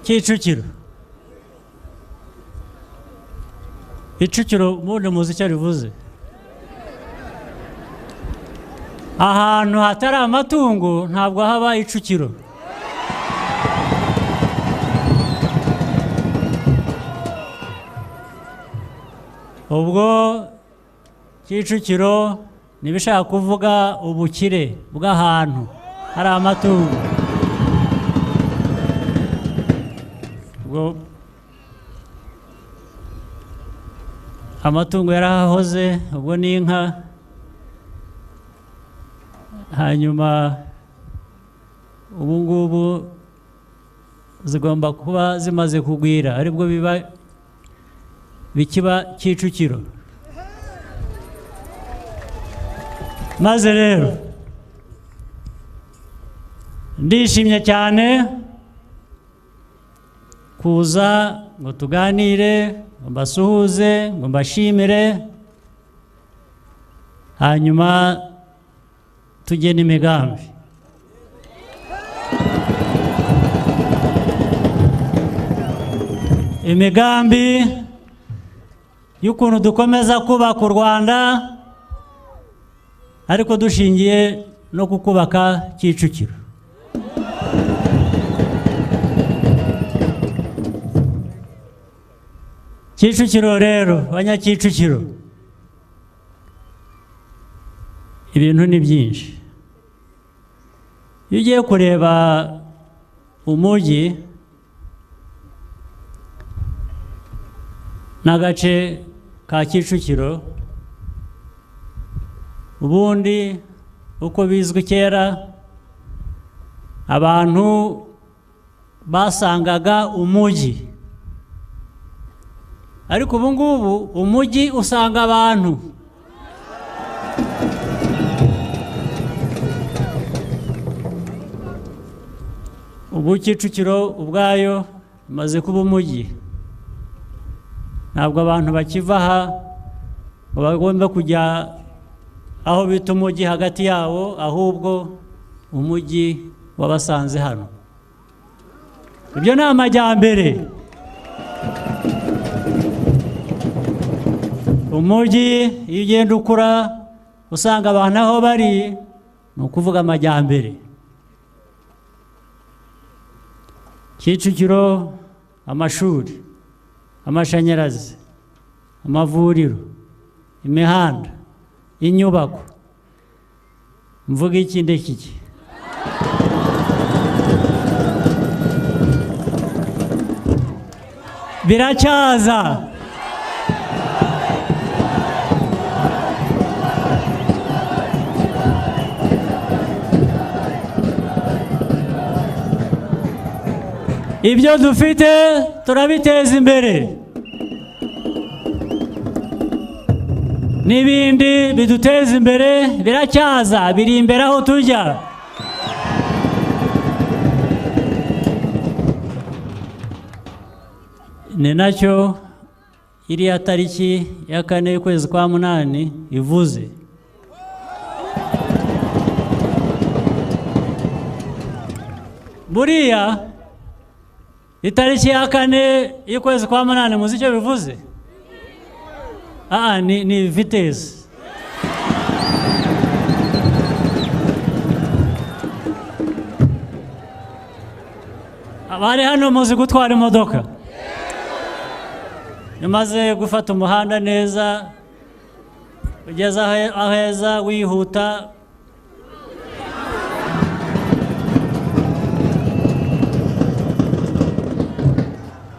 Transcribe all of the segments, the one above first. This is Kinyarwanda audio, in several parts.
Kicukiro, Kicukiro ubundi muzi icyo rivuze? Ahantu hatari amatungo ntabwo haba icukiro. Ubwo Kicukiro ntibishaka kuvuga ubukire bw'ahantu hari amatungo. Ubwo amatungo yarahahoze, ubwo ni inka. Hanyuma ubu ngubu zigomba kuba zimaze kugwira, aribwo biba bikiba Kicukiro. Maze rero ndishimye cyane kuza ngo tuganire, ngo mbasuhuze, ngo mbashimire, hanyuma tujye n'imigambi. Imigambi y'ukuntu dukomeza kubaka u Rwanda, ariko dushingiye no kukubaka Kicukiro. Kicukiro rero, Abanyakicukiro, ibintu ni byinshi. Iyo ugiye kureba umujyi n'agace ka Kicukiro, ubundi uko bizwi kera abantu basangaga umujyi, ariko ubu ngubu umujyi usanga abantu. Ubu Kicukiro ubwayo imaze kuba umujyi, ntabwo abantu bakiva aha ngo bagomba kujya aho bita umujyi hagati yawo, ahubwo umujyi wabasanze hano. Ibyo ni amajyambere. Umujyi iyo ugenda ukura usanga abantu aho bari, ni ukuvuga amajyambere. Kicukiro, amashuri, amashanyarazi, amavuriro, imihanda, inyubako, mvuga iki ndekiki. Biracyaza. Ibyo dufite turabiteza imbere, n'ibindi biduteza imbere biracyaza, biri imbere aho tujya. Ni nacyo iriya tariki ya 4 y'ukwezi kwa 8 ivuze. Buriya itariki ya 4 y'ukwezi kwa 8 muzi icyo bivuze? Ni vitesse. Abari hano muzi gutwara imodoka, imaze gufata umuhanda neza, ugeze aheza wihuta,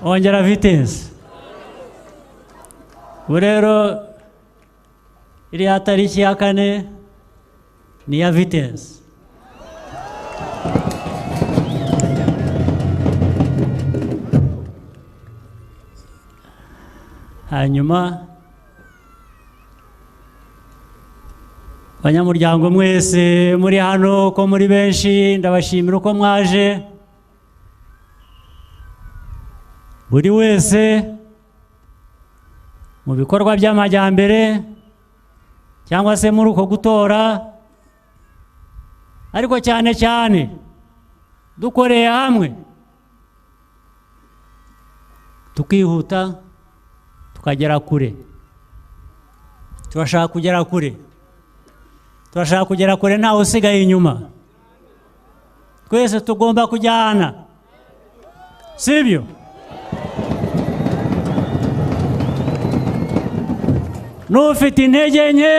ongera vitesse. Ubu rero iriya tariki ya 4 ni iya vitesse. Hanyuma banyamuryango mwese muri hano, ko muri benshi, ndabashimira uko mwaje. Buri wese mu bikorwa by'amajyambere cyangwa se muri uko gutora, ariko cyane cyane dukoreye hamwe, Tukihuta, tukagera kure. Turashaka kugera kure, turashaka kugera kure, ntawe usigaye inyuma. Twese tugomba kujyana, sibyo? N'ufite intege nke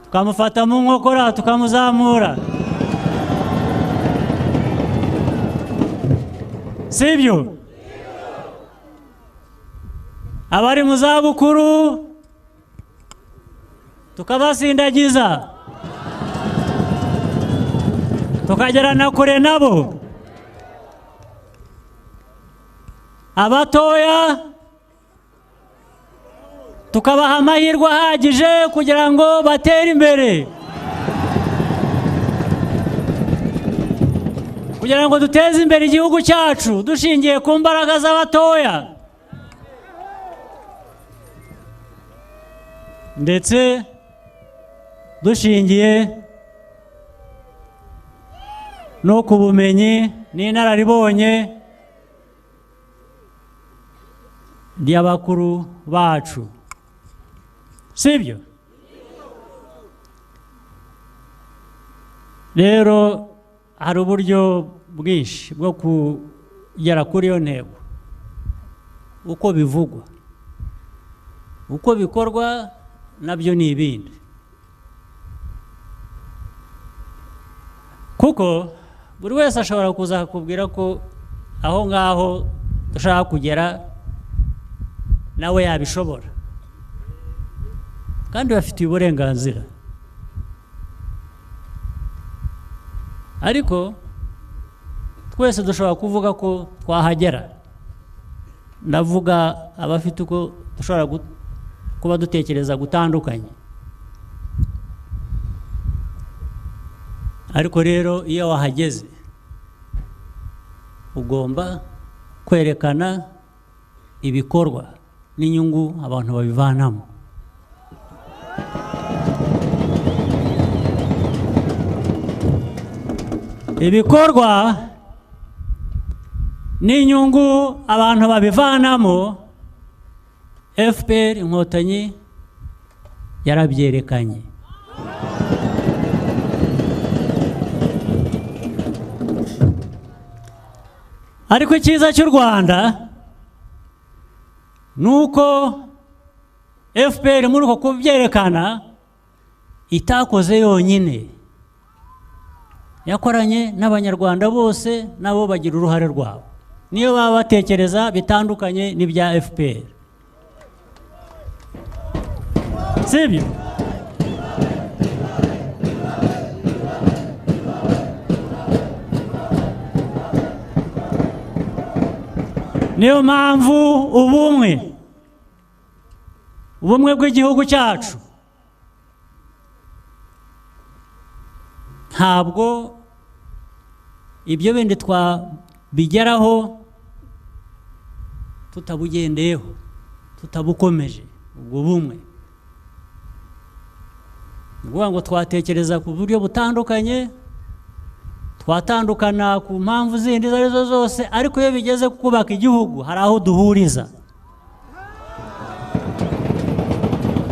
tukamufata mu nkokora, tukamuzamura, sibyo? Abari mu zabukuru tukabasindagiza, tukagerana kure nabo. Abatoya tukabaha amahirwe ahagije kugira ngo batere imbere, kugira ngo duteze imbere igihugu cyacu dushingiye ku mbaraga z'abatoya, ndetse dushingiye no ku bumenyi n'inararibonye ry'abakuru bacu, sibyo? Rero hari uburyo bwinshi bwo kugera kuri iyo ntego, uko bivugwa, uko bikorwa nabyo ni ibindi, kuko buri wese ashobora kuza akakubwira ko aho ngaho dushaka kugera nawe yabishobora, kandi bafitiye uburenganzira. Ariko twese dushobora kuvuga ko twahagera. Ndavuga abafite uko dushobora kuba dutekereza gutandukanye. Ariko rero iyo wahageze ugomba kwerekana ibikorwa n'inyungu abantu babivanamo. Ibikorwa n'inyungu abantu babivanamo, FPR Inkotanyi yarabyerekanye. Ariko icyiza cy'u Rwanda nuko FPR muri uko kubyerekana itakoze yonyine, yakoranye n'Abanyarwanda bose, nabo bagira uruhare rwabo, niyo baba batekereza bitandukanye n'ibya FPR, sibyo? Niyo mpamvu ubumwe bw'igihugu cyacu ntabwo ibyo bindi twabigeraho tutabugendeyeho, tutabukomeje ubwo bumwe. Ni ukuvuga ngo twatekereza ku buryo butandukanye, twatandukana ku mpamvu zindi izo arizo zose, ariko iyo bigeze ku kubaka igihugu hari aho duhuriza,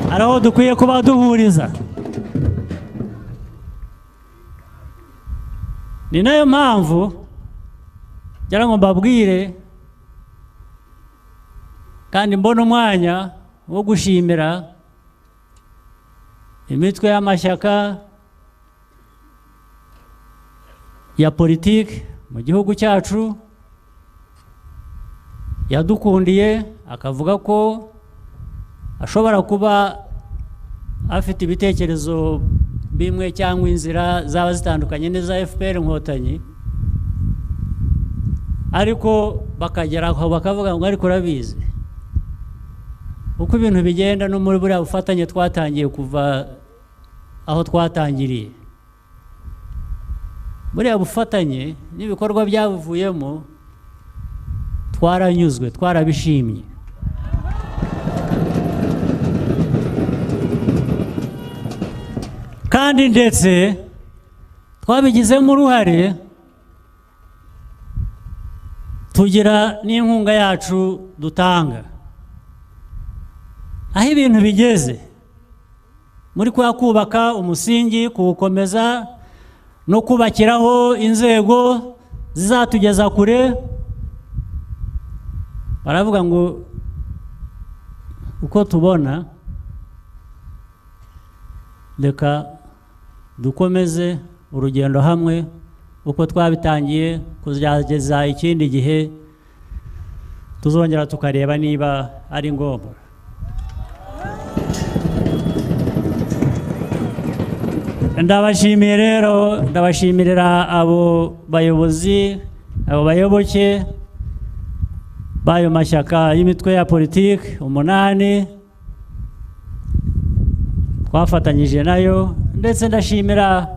hari aho dukwiye kuba duhuriza. Ni nayo mpamvu ngira ngo mbabwire kandi mbone umwanya wo gushimira imitwe y'amashyaka ya politiki mu gihugu cyacu yadukundiye, akavuga ko ashobora kuba afite ibitekerezo bimwe cyangwa inzira zaba zitandukanye n'iza FPR Inkotanyi, ariko bakagera aho bakavuga ngo ariko urabizi uko ibintu bigenda no muri buriya bufatanye twatangiye kuva aho twatangiriye, buriya bufatanye n'ibikorwa byabuvuyemo twaranyuzwe, twarabishimye. Kandi ndetse twabigizemo uruhare, Tugira n'inkunga yacu dutanga. Aho ibintu bigeze muri kwa kubaka umusingi, kuwukomeza no kubakiraho inzego zizatugeza kure, baravuga ngo uko tubona reka dukomeze urugendo hamwe uko twabitangiye kuzageza ikindi gihe tuzongera tukareba niba ari ngombwa. Ndabashimiye rero, ndabashimirira abo bayobozi, abo bayoboke b'ayo mashyaka y'imitwe ya politiki 8 twafatanyije nayo, ndetse ndashimira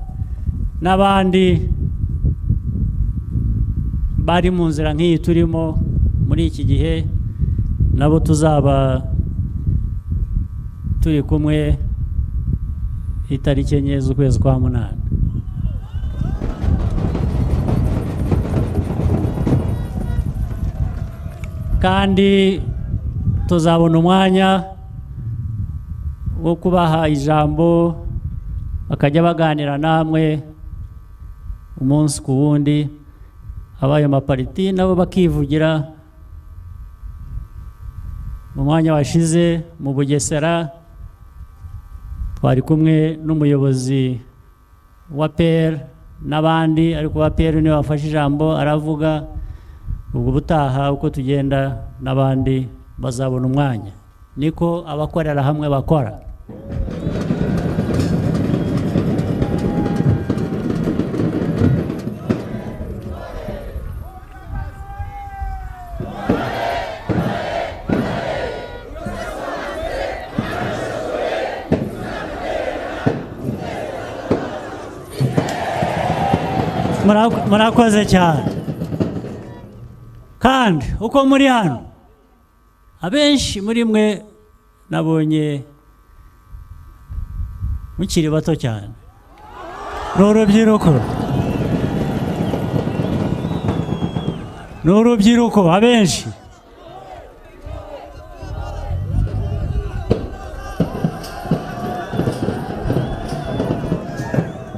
n'abandi bari mu nzira nk'iyi turimo muri iki gihe, nabo tuzaba turi kumwe itariki 4 z'ukwezi kwa 8. Kandi tuzabona umwanya wo kubaha ijambo bakajya baganira namwe umunsi ku wundi, abayo mapariti nabo bakivugira. Mu mwanya washize mu Bugesera twari kumwe n'umuyobozi wa PR n'abandi, ariko wa PR niwe wafashe ijambo aravuga. Ubwo butaha uko tugenda n'abandi bazabona umwanya. Niko abakorera hamwe bakora. Murakoze cyane. Kandi uko muri hano abenshi muri mwe nabonye mukiri bato cyane, n'urubyiruko abenshi.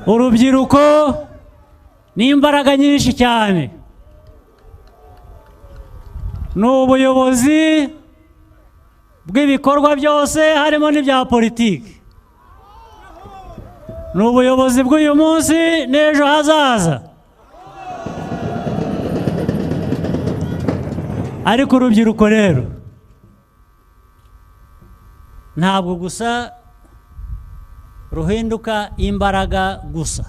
Urubyiruko ni imbaraga nyinshi cyane, ni ubuyobozi bw'ibikorwa byose harimo n'ibya politiki, ni ubuyobozi bw'uyu munsi n'ejo hazaza. Ariko urubyiruko rero ntabwo gusa ruhinduka imbaraga gusa,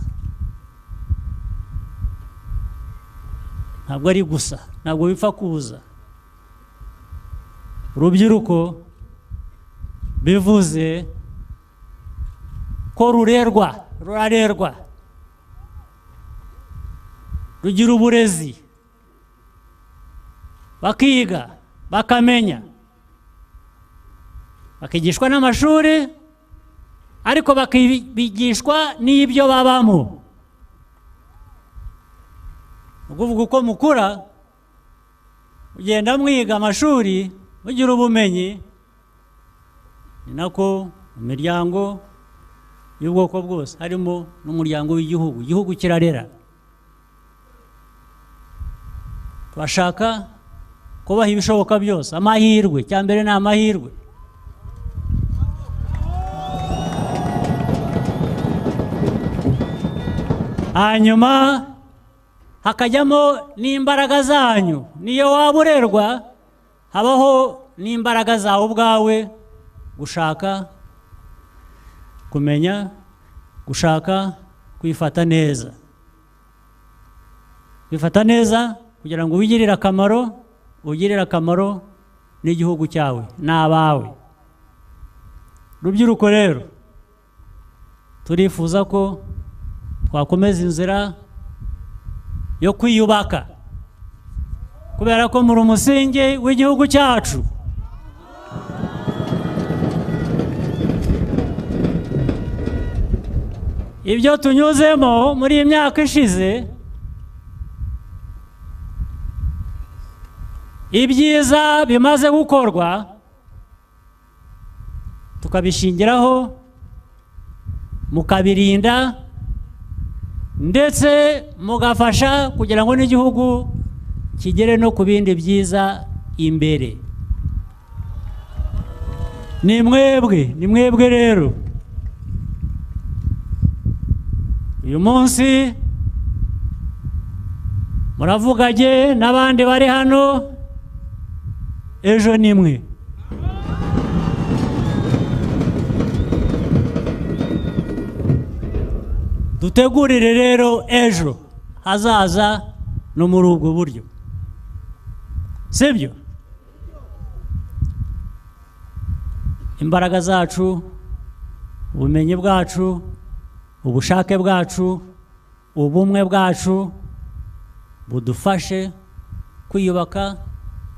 ntabwo ari gusa, ntabwo bipfa kuza. Urubyiruko bivuze ko rurerwa, rurarerwa, rugira uburezi, bakiga, bakamenya, bakigishwa n'amashuri, ariko bakigishwa n'ibyo babamo. Ukuvuga uko mukura ugenda mwiga amashuri mugira ubumenyi, ni nako mu miryango y'ubwoko bwose harimo n'umuryango w'igihugu. Igihugu kirarera. Turashaka kubaha ibishoboka byose, amahirwe. Icya mbere ni amahirwe. Hanyuma hakajyamo n'imbaraga zanyu. Niyo waba urerwa habaho n'imbaraga zawe ubwawe, gushaka kumenya, gushaka kwifata neza, kwifata neza kugira ngo wigirire akamaro, ugirire akamaro n'igihugu cyawe n'abawe. Rubyiruko rero turifuza ko twakomeza inzira yo kwiyubaka, kubera ko muri umusingi w'igihugu cyacu. Ibyo tunyuzemo muri iyi myaka ishize Ibyiza bimaze gukorwa tukabishingiraho, mukabirinda, ndetse mugafasha kugira ngo n'igihugu kigere no ku bindi byiza imbere. Ni mwebwe, ni mwebwe rero. Uyu munsi muravuganye n'abandi bari hano, ejo ni mwe. Dutegurire rero ejo hazaza no muri ubwo buryo, sibyo? Imbaraga zacu, ubumenyi bwacu, ubushake bwacu, ubumwe bwacu budufashe kwiyubaka,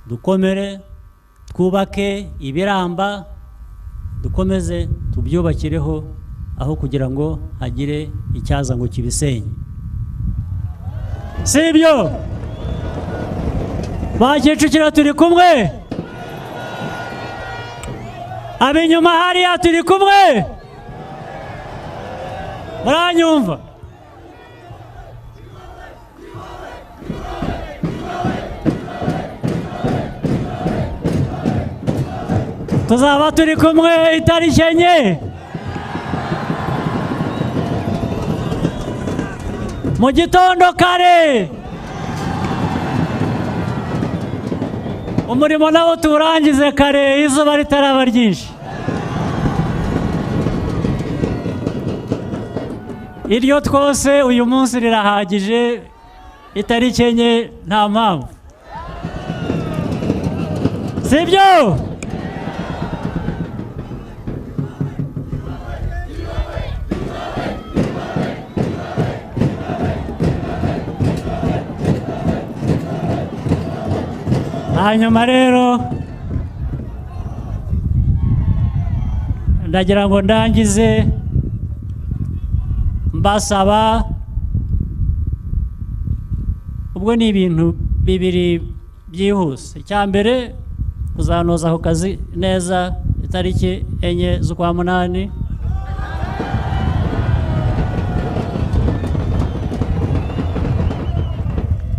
dukomere, twubake ibiramba, dukomeze tubyubakireho aho kugira ngo hagire icyaza ngo kibisenye, sibyo? Ba Kicukiro turi kumwe, ab'inyuma hariya turi kumwe, muranyumva? Tuzaba turi kumwe itariki 4 mu gitondo kare. Umurimo nawo tuwurangize kare, izuba ritaraba ryinshi. Iryo twose uyu munsi rirahagije, itariki 4 nta mpamvu, sibyo? Hanyuma rero ndagira ngo ndangize mbasaba, ubwo ni ibintu bibiri byihuse. Icya mbere, kuzanoza ako kazi neza itariki 4 z'ukwa 8.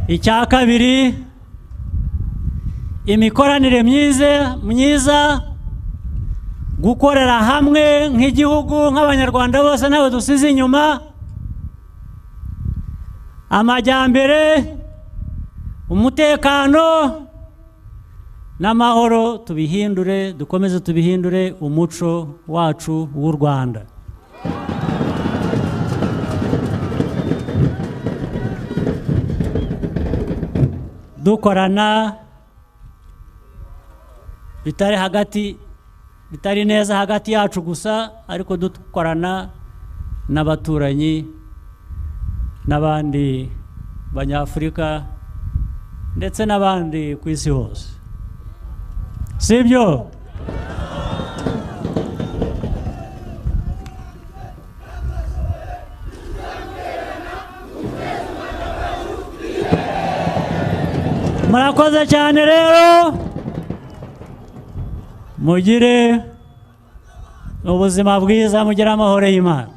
Icya kabiri, imikoranire myiza, gukorera hamwe nk'igihugu, nk'abanyarwanda bose ntawe dusize inyuma, amajyambere, umutekano n'amahoro, tubihindure, dukomeze tubihindure umuco wacu w'u Rwanda. Dukorana bitari hagati, bitari neza hagati yacu gusa, ariko dukorana n'abaturanyi n'abandi banyafurika ndetse n'abandi ku isi hose, sibyo? Murakoze cyane rero, mugire ubuzima bwiza, mugire amahoro y'Imana.